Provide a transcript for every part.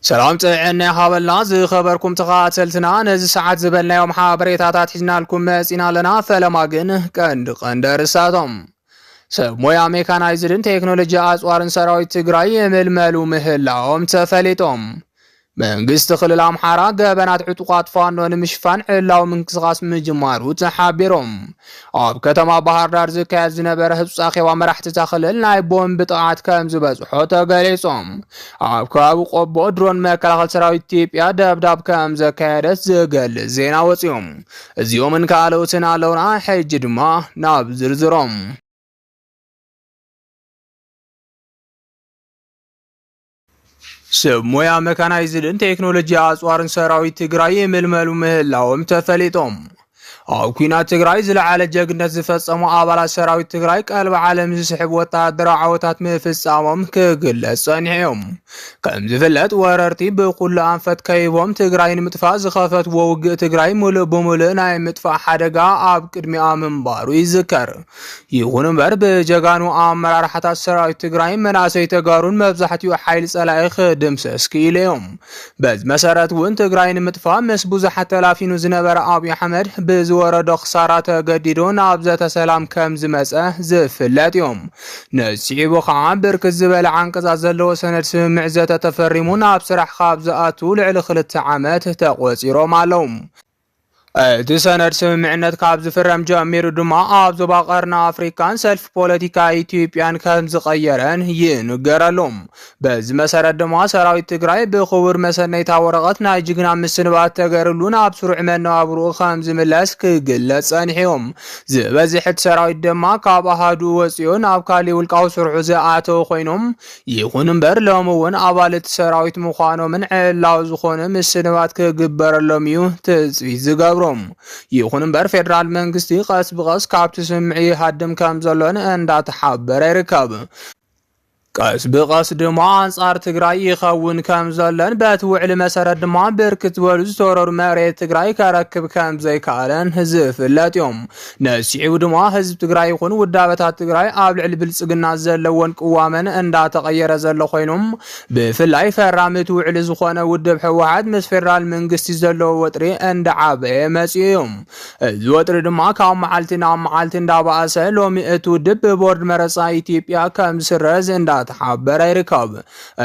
ሰላም ጥዕና ይሃበልና ዝኸበርኩም ተኸታተልትና፣ ነዚ ሰዓት ዝበልናዮም ሓበሬታታት ሒዝናልኩም መጺና ኣለና። ፈለማ ግን ቀንዲ ቀንዲ ኣርእስታቶም። ሰብ ሞያ ሜካናይዝድን ቴክኖሎጂ ኣጽዋርን ሰራዊት ትግራይ ይምልመሉ ምህላዎም ተፈሊጦም። መንግስቲ ክልል ኣምሓራ ገበናት ዕጡቓት ፋኖ ንምሽፋን ዕላዊ ምንቅስቓስ ምጅማሩ ተሓቢሮም። ኣብ ከተማ ባህር ዳር ዝካየድ ዝነበረ ህጹጽ ኣኼባ መራሕቲ እታ ክልል ናይ ቦምብ ጥቕዓት ከም ዝበጽሖ ተገሊጾም። ኣብ ከባቢ ቆቦ ድሮን መከላኸሊ ሰራዊት ኢትዮጵያ ደብዳብ ከም ዘካየደት ዝገልጽ ዜና ወጺኦም። እዚኦምን ካልኦትን ኣለውና። ሕጂ ድማ ናብ ዝርዝሮም። ሰብ ሞያ መካናይዝድን ቴክኖሎጂ ኣጽዋርን ሰራዊት ትግራይ ይምልመሉ ምህላዎም ተፈሊጦም። ኣብ ኲናት ትግራይ ዝለዓለ ጀግነት ዝፈጸሙ ኣባላት ሰራዊት ትግራይ ቀልቢ ዓለም ዝስሕብ ወታደራዊ ዓወታት ምፍጻሞም ክግለጽ ጸኒሑ እዮም። ከም ዝፍለጥ ወረርቲ ብኩሉ ኣንፈት ከይቦም ትግራይ ንምጥፋእ ዝኸፈትዎ ውግእ ትግራይ ሙሉእ ብሙሉእ ናይ ምጥፋእ ሓደጋ ኣብ ቅድሚኣ ምንባሩ ይዝከር። ይኹን እምበር ብጀጋኑ ኣመራርሓታት ሰራዊት ትግራይ መናእሰይ ተጋሩን መብዛሕትኡ ሓይሊ ጸላኢ ክድምሰስ ክኢሉ እዮም። በዚ መሰረት እውን ትግራይ ንምጥፋእ ምስ ብዙሓት ተላፊኑ ዝነበረ ኣብይ ኣሕመድ ብዝወረዶ ክሳራ ተገዲዱ ናብ ዘተ ሰላም ከም ዝመጸ ዝፍለጥ እዮም። ነዚ ስዒቡ ከዓ ብርክት ዝበለ ዓንቀጻት ዘለዎ ሰነድ ስምምዕ ዘተ ተፈሪሙ ናብ ስራሕ ካብ ዝኣቱ ልዕሊ ክልተ ዓመት ተቆጺሮም ኣለዉ። እቲ ሰነድ ስምምዕነት ካብ ዝፍረም ጀሚሩ ድማ ኣብ ዞባ ቀርኒ ኣፍሪካን ሰልፊ ፖለቲካ ኢትዮጵያን ከም ዝቐየረን ይንገረሉ። በዚ መሰረት ድማ ሰራዊት ትግራይ ብክቡር መሰነይታ ወረቐት ናይ ጅግና ምስንባት ተገይሩሉ ናብ ስሩዕ መነባብርኡ ከም ዝምለስ ክግለጽ ጸኒሑ። ዝበዝሕ እቲ ሰራዊት ድማ ካብ ኣሃዱ ወፂኡ ናብ ካሊእ ውልቃዊ ስርሑ ዝኣተወ ኮይኖም፣ ይኹን እምበር ሎሚ እውን ኣባል እቲ ሰራዊት ምዃኖምን ዕላዊ ዝኾነ ምስንባት ክግበረሎም እዩ ትፅቢት ዝገብሮም። ይኹን እምበር ፌደራል መንግስቲ ቀስ ብቐስ ካብቲ ስምምዕ ይሃድም ከም ዘሎን እንዳተሓበረ ይርከብ። ቀስ ብቐስ ድማ ኣንጻር ትግራይ ይኸውን ከም ዘለን በቲ ውዕሊ መሰረት ድማ ብርክት ዝበሉ ዝተወረሩ መሬት ትግራይ ከረክብ ከም ዘይከኣለን ዝፍለጥ እዮም። ነዚ ስዒቡ ድማ ህዝቢ ትግራይ ይኹን ውዳበታት ትግራይ ኣብ ልዕሊ ብልጽግና ዘለዎን ቅዋመን እንዳተቐየረ ዘሎ ኮይኖም፣ ብፍላይ ፈራሚ እቲ ውዕሊ ዝኾነ ውድብ ህወሓት ምስ ፌደራል መንግስቲ ዘለዎ ወጥሪ እንዳዓበየ መጺኡ እዩ። እዚ ወጥሪ ድማ ካብ መዓልቲ ናብ መዓልቲ እንዳባኣሰ ሎሚ እቲ ውድብ ብቦርድ መረፃ ኢትዮጵያ ከም ዝስረዝ እንዳተሓበረ ይርከብ።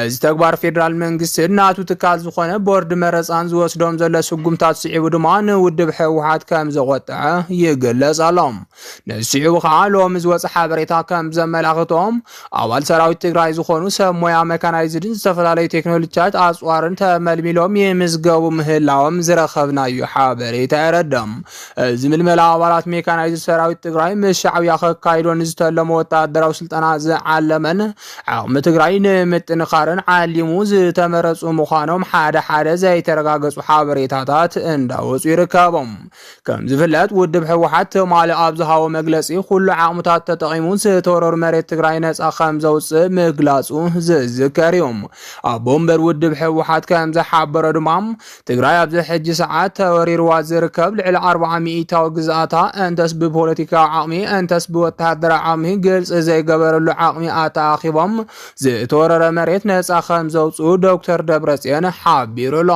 እዚ ተግባር ፌደራል መንግስትን ናቱ ትካል ዝኾነ ቦርድ መረፃን ዝወስዶም ዘሎ ስጉምታት ስዒቡ ድማ ንውድብ ህወሓት ከም ዘቆጠዐ ይግለጽ ኣሎ። ነዚ ስዒቡ ከዓ ሎሚ ዝወፀ ሓበሬታ ከም ዘመላኽቶም ኣባል ሰራዊት ትግራይ ዝኾኑ ሰብ ሞያ መካናይዝድን ዝተፈላለዩ ቴክኖሎጂታት ኣፅዋርን ተመልሚሎም ይምዝገቡ ምህላዎም ዝረኸብናዮ ሓበሬታ የረድም። እዚ ምልመላ ኣባላት ሜካናይዝድ ሰራዊት ትግራይ ምስ ሻዕብያ ከካይዶ ንዝተለመ ወታደራዊ ስልጠና ዝዓለመን ዓቕሚ ትግራይ ንምጥንኻርን ዓሊሙ ዝተመረፁ ምዃኖም ሓደ ሓደ ዘይተረጋገፁ ሓበሬታታት እንዳወፁ ይርከቦም። ከም ዝፍለጥ ውድብ ህወሓት ትማሊ ኣብ ዝሃቦ መግለፂ ኩሉ ዓቕምታት ተጠቒሙ ዝተወረሩ መሬት ትግራይ ነፃ ከም ዘውፅእ ምግላፁ ዝዝከር እዩ። ኣቦ ወንበር ውድብ ህወሓት ከም ዝሓበሮ ድማ ትግራይ ኣብዚ ሕጂ ሰዓት ተወሪርዋ ዝርከብ ልዕሊ ኣርብዓ ሚእታዊ ግዝኣታ እንተስ ብፖለቲካዊ ዓቕሚ እንተስ ብወታደራዊ ዓቕሚ ግልፂ ዘይገበረሉ ዓቕሚ ኣተኣኺቦም ዝተወረረ መሬት ነፃ ከም ዘውፅኡ ዶክተር ደብረፅዮን ሓቢሩ ኣሎ።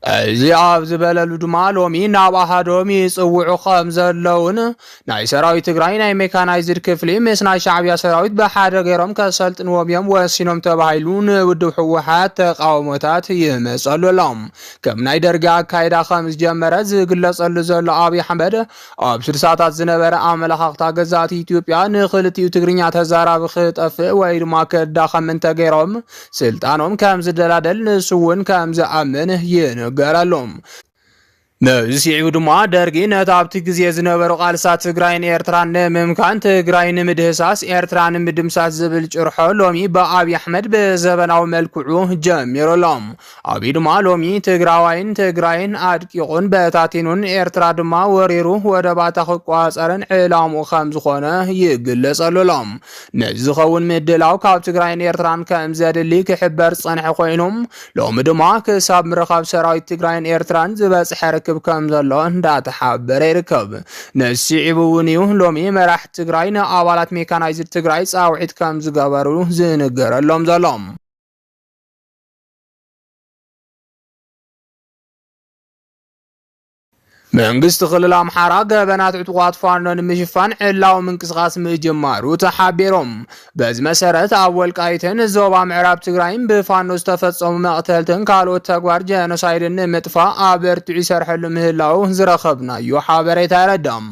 እዚ ኣብ ዝበለሉ ድማ ሎሚ ናብ ኣሃዶም ይፅውዑ ከም ዘለውን ናይ ሰራዊት ትግራይ ናይ ሜካናይዝድ ክፍሊ ምስ ናይ ሻዕብያ ሰራዊት ብሓደ ገይሮም ከሰልጥንዎም እዮም ወሲኖም ተባሂሉ ንውድብ ህወሓት ተቃውሞታት ይመፀሉ ኣሎ። ከም ናይ ደርጊ ኣካይዳ ከም ዝጀመረ ዝግለፀሉ ዘሎ ኣብይ ኣሕመድ ኣብ ስልሳታት ዝነበረ ኣመለኻኽታ ገዛእቲ ኢትዮጵያ ንክልቲኡ ትግርኛ ተዛራቢ ክጠፍእ ወይ ድማ ክዳኸም እንተገይሮም ስልጣኖም ከም ዝደላደል ንሱ እውን ከም ዝኣምን ይንገረሉ። ነዚ ስዒቡ ድማ ደርጊ ነቲ ኣብቲ ግዜ ዝነበሩ ቃልሳት ትግራይን ኤርትራን ንምምካን ትግራይ ንምድህሳስ ኤርትራ ንምድምሳስ ዝብል ጭርሖ ሎሚ ብኣብይ ኣሕመድ ብዘበናዊ መልክዑ ጀሚሩ ኣሎ። ኣብይ ድማ ሎሚ ትግራዋይን ትግራይን ኣድቂቑን በታቲኑን ኤርትራ ድማ ወሪሩ ወደባታ ክቋጸርን ዕላምኡ ከም ዝኾነ ይግለጸሉ ኣሎ። ነዚ ዝኸውን ምድላው ካብ ትግራይን ኤርትራን ከም ዘድሊ ክሕበር ዝጸንሐ ኮይኑ ሎሚ ድማ ክሳብ ምርኻብ ሰራዊት ትግራይን ኤርትራን ዝበጽሐ ርክብ ከም ዘሎ እንዳተሓበረ ይርከብ። ነዚ ስዒቡ እውን እዩ ሎሚ መራሕቲ ትግራይ ንኣባላት ሜካናይዝድ ትግራይ ጻውዒት ከም ዝገበሩ ዝንገረሎም ዘሎ። መንግስቲ ክልል ኣምሓራ ገበናት ዕጡቓት ፋኖ ንምሽፋን ዕላዊ ምንቅስቓስ ምጅማሩ ተሓቢሮም። በዚ መሰረት ኣብ ወልቃይትን ዞባ ምዕራብ ትግራይን ብፋኖ ዝተፈጸሙ መቕተልትን ካልኦት ተግባር ጀኖሳይድን ንምጥፋእ ኣበርቲዑ ይሰርሐሉ ምህላው ዝረኸብናዮ ሓበሬታ የረድእ።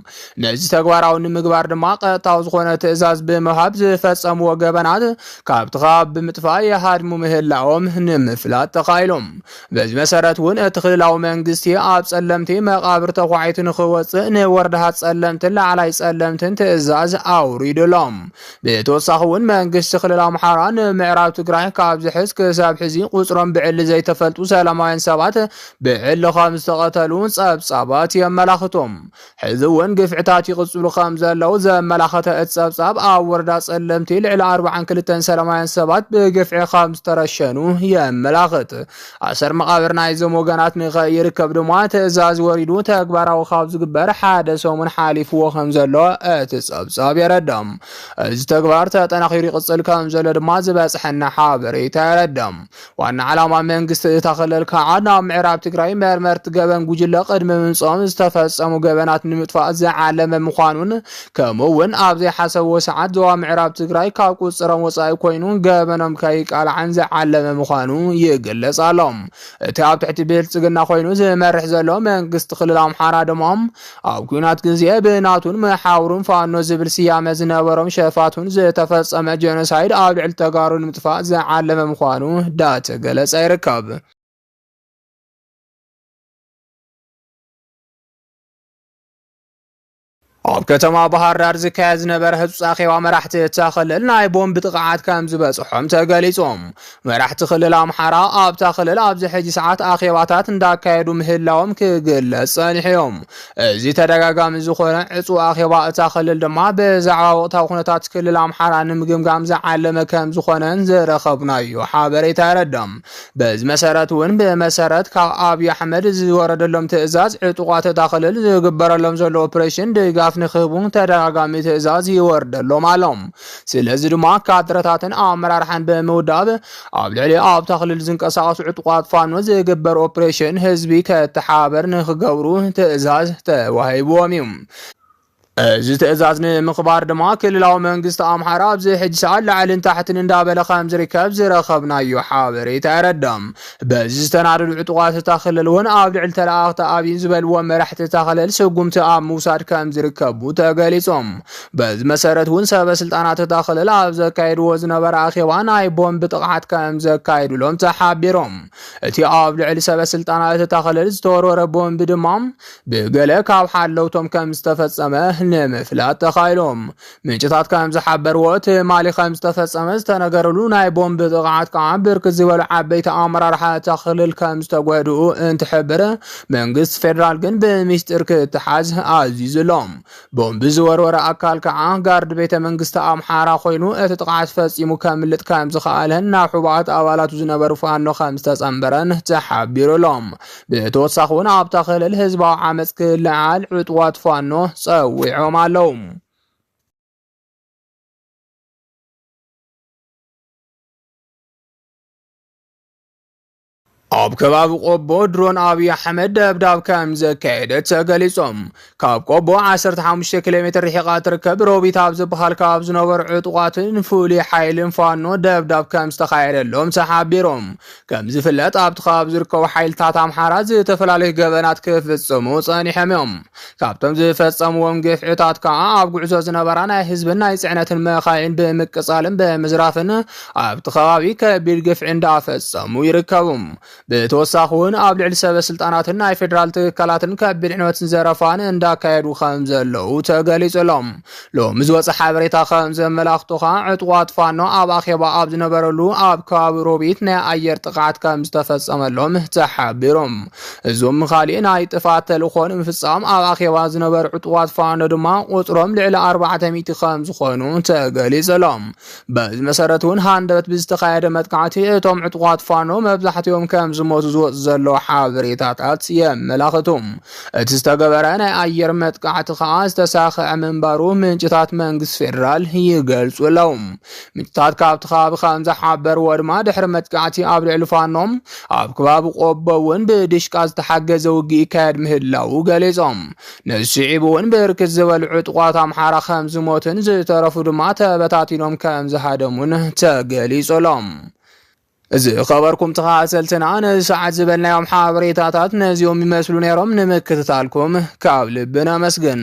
ነዚ ተግባራዊ ንምግባር ድማ ቀጥታዊ ዝኾነ ትእዛዝ ብምሃብ ዝፈጸምዎ ገበናት ካብቲ ከባቢ ብምጥፋእ ይሃድሙ ምህላዎም ንምፍላጥ ተኻኢሎም። በዚ መሰረት እውን እቲ ክልላዊ መንግስቲ ኣብ ጸለምቲ መቓብር ተኳዒቱ ንኽወፅእ ንወረዳታት ጸለምትን ላዕላይ ጸለምትን ትእዛዝ ኣውሪዱሎም። ብተወሳኺ እውን መንግስቲ ክልል ኣምሓራ ንምዕራብ ትግራይ ካብ ዝሕዝ ክሳብ ሕዚ ቁፅሮም ብዕሊ ዘይተፈልጡ ሰላማውያን ሰባት ብዕሊ ከም ዝተቐተሉ ጸብጻባት የመላኽቶም። ሕዚ እውን ግፍዕታት ይቕጽሉ ከም ዘለዉ ዘመላኸተ እቲ ጸብጻብ ኣብ ወረዳ ጸለምቲ ልዕሊ ኣርባዓን ክልተን ሰላማውያን ሰባት ብግፍዒ ከም ዝተረሸኑ የመላኽት። ኣሰር መቓብር ናይዞም ወገናት ንኸይርከብ ድማ ትእዛዝ ወሪዱ ተግባራዊ ካብ ዝግበር ሓደ ሰሙን ሓሊፍዎ ከም ዘሎ እቲ ጸብጻብ የረድእ። እዚ ተግባር ተጠናኺሩ ይቕጽል ከም ዘሎ ድማ ዝበጽሐና ሓበሬታ የረድእ። ዋና ዓላማ መንግስቲ እታ ክልል ከዓ ናብ ምዕራብ ትግራይ መርመርቲ ገበን ጉጅለ ቅድሚ ምምፅኦም ዝተፈጸሙ ገበናት ንምጥፋእ ዝዓለመ ምዃኑን ከምኡ እውን ኣብ ዘይሓሰብዎ ሰዓት ዞባ ምዕራብ ትግራይ ካብ ቁፅሮም ወፃኢ ኮይኑ ገበኖም ከይቃልዓን ዝዓለመ ምዃኑ ይግለጽ ኣሎ። እቲ ኣብ ትሕቲ ብልፅግና ኮይኑ ዝመርሕ ዘሎ መንግስቲ ክልል ኣምሓራ ድማ ኣብ ኲናት ግዜ ብናቱን መሓውሩን ፋኖ ዝብል ስያመ ዝነበሮም ሸፋቱን ዝተፈጸመ ጀኖሳይድ ኣብ ልዕሊ ተጋሩ ንምጥፋእ ዝዓለመ ምዃኑ ዳተገለጸ ይርከብ። ኣብ ከተማ ባህር ዳር ዝካየድ ዝነበረ ህጹጽ ኣኼባ መራሕቲ እታ ክልል ናይ ቦምብ ጥቕዓት ከም ዝበጽሖም ተገሊጹ። መራሕቲ ክልል ኣምሓራ ኣብታ ክልል ኣብዚ ሕጂ ሰዓት ኣኼባታት እንዳካየዱ ምህላዎም ክግለጽ ጸኒሑ እዮም። እዚ ተደጋጋሚ ዝኾነ ዕጹ ኣኼባ እታ ክልል ድማ ብዛዕባ ወቕታዊ ኩነታት ክልል ኣምሓራ ንምግምጋም ዝዓለመ ከም ዝኾነን ዝረኸብናዮ ሓበሬታ የረድእ። በዚ መሰረት እውን ብመሰረት ካብ ኣብይ ኣሕመድ ዝወረደሎም ትእዛዝ ዕጡቓት እታ ክልል ዝግበረሎም ዘሎ ኦፕሬሽን ድጋፍ ንክህቡ ተደጋጋሚ ትእዛዝ ይወርደሎም ኣሎ። ስለዚ ድማ ካድረታትን ኣመራርሓን ብምውዳብ ኣብ ልዕሊ ኣብታ ክልል ዝንቀሳቐሱ ዕጡቓት ፋኖ ዝግበር ኦፕሬሽን ህዝቢ ከተሓባበር ንክገብሩ ትእዛዝ ተዋሂብዎም እዩ። እዚ ትእዛዝ ንምኽባር ድማ ክልላዊ መንግስቲ ኣምሓራ ኣብዚ ሕጂ ሰዓት ላዕልን ታሕትን እንዳበለ ከም ዝርከብ ዝረኸብናዮ ሓበሬታ የረድእ። በዚ ዝተናደዱ ዕጡቓት እታ ክልል እውን ኣብ ልዕሊ ተለኣኽቲ ኣብይ ዝበልዎም መራሕቲ እታ ክልል ስጉምቲ ኣብ ምውሳድ ከም ዝርከቡ ተገሊጾም። በዚ መሰረት እውን ሰበ ስልጣናት እታ ክልል ኣብ ዘካየድዎ ዝነበረ ኣኼባ ናይ ቦምብ ጥቕዓት ከም ዘካየዱሎም ተሓቢሮም። እቲ ኣብ ልዕሊ ሰበ ስልጣናት እታ ክልል ዝተወርወረ ቦምብ ድማ ብገለ ካብ ሓለውቶም ከም ዝተፈጸመ ንምፍላጥ ተኻኢሎም። ምንጭታት ከም ዝሓበርዎ ትማሊ ከም ዝተፈጸመ ዝተነገረሉ ናይ ቦምብ ጥቕዓት ከዓ ብርክት ዝበሉ ዓበይቲ ኣመራርሓ እታ ክልል ከም ዝተጎድኡ እንትሕብር፣ መንግስቲ ፌደራል ግን ብሚስጢር ክትሓዝ ኣዚዙ ኣሎ። ቦምብ ዝወርወረ ኣካል ከዓ ጋርድ ቤተ መንግስቲ ኣምሓራ ኮይኑ እቲ ጥቕዓት ፈጺሙ ከምልጥ ከም ዝኸኣለን ናብ ሕቡኣት ኣባላቱ ዝነበሩ ፋኖ ከም ዝተጸንበረን ተሓቢሩ ኣሎ። ብተወሳኺ እውን ኣብታ ክልል ህዝባዊ ዓመፅ ክለዓል ዕጡዋት ፋኖ ጸዊዖም ኣለዉ። ኣብ ከባቢ ቆቦ ድሮን ኣብይ ኣሕመድ ደብዳብ ከም ዘካየደት ተገሊጾም። ካብ ቆቦ ዓሰርተ ሓሙሽተ ኪሎ ሜትር ርሒቓ ትርከብ ሮቢት ኣብ ዝበሃል ከባቢ ዝነበሩ ዕጡቓትን ፍሉይ ሓይልን ፋኖ ደብዳብ ከም ዝተኻየደሎም ተሓቢሮም። ከም ዝፍለጥ ኣብቲ ከባቢ ዝርከቡ ሓይልታት ኣምሓራ ዝተፈላለዩ ገበናት ክፍጽሙ ጸኒሖም እዮም። ካብቶም ዝፈጸምዎም ግፍዕታት ከዓ ኣብ ጉዕዞ ዝነበራ ናይ ህዝብን ናይ ጽዕነትን መኻይን ብምቅጻልን ብምዝራፍን ኣብቲ ከባቢ ከቢድ ግፍዒ እንዳፈጸሙ ይርከቡ። ብተወሳኺ እውን ኣብ ልዕሊ ሰበ ስልጣናትን ናይ ፌደራል ትካላትን ከቢድ ዕንወትን ዘረፋን እንዳካየዱ ከም ዘለዉ ተገሊጹ ኣሎ። ሎሚ ዝወፀ ሓበሬታ ከም ዘመላኽቶ ከዓ ዕጡቓት ፋኖ ኣብ ኣኼባ ኣብ ዝነበረሉ ኣብ ከባቢ ሮቢት ናይ ኣየር ጥቕዓት ከም ዝተፈጸመሎም ተሓቢሮም። እዞም ንኻሊእ ናይ ጥፍኣት ተልእኾ ንምፍጻም ኣብ ኣኼባ ዝነበሩ ዕጡቓት ፋኖ ድማ ቁጽሮም ልዕሊ ኣርባዕተ ሚእቲ ከም ዝኾኑ ተገሊጹ ኣሎ። በዚ መሰረት እውን ሃንደበት ብዝተኻየደ መጥቃዕቲ እቶም ዕጡቓት ፋኖ መብዛሕትኦም ከም ዝሞቱ ዝወፁ ዘለዉ ሓበሬታታት የመላኽቱ። እቲ ዝተገበረ ናይ ኣየር መጥቃዕቲ ከዓ ዝተሳኸዐ ምንባሩ ምንጭታት መንግስቲ ፌዴራል ይገልፁ ኣለዉ። ምንጭታት ካብቲ ከባቢ ከም ዝሓበርዎ ድማ ድሕሪ መጥቃዕቲ ኣብ ልዕሊ ፋኖ ኣብ ከባቢ ቆቦ እውን ብድሽቃ ዝተሓገዘ ውግእ ይካየድ ምህላዉ ገሊፆም። ነዚ ስዒቡ እውን ብርክት ዝበሉ ዕጡቋት ኣምሓራ ከም ዝሞቱን ዝተረፉ ድማ ተበታቲኖም ከም ዝሃደሙን ተገሊፁ ኣሎ። እዚ ኸበርኩም ተኸታተልትና ነዚ ሰዓት ዝበልናዮም ሓበሬታታት ነዚኦም ይመስሉ ነይሮም። ንምክትታልኩም ካብ ልቢ ነመስግን።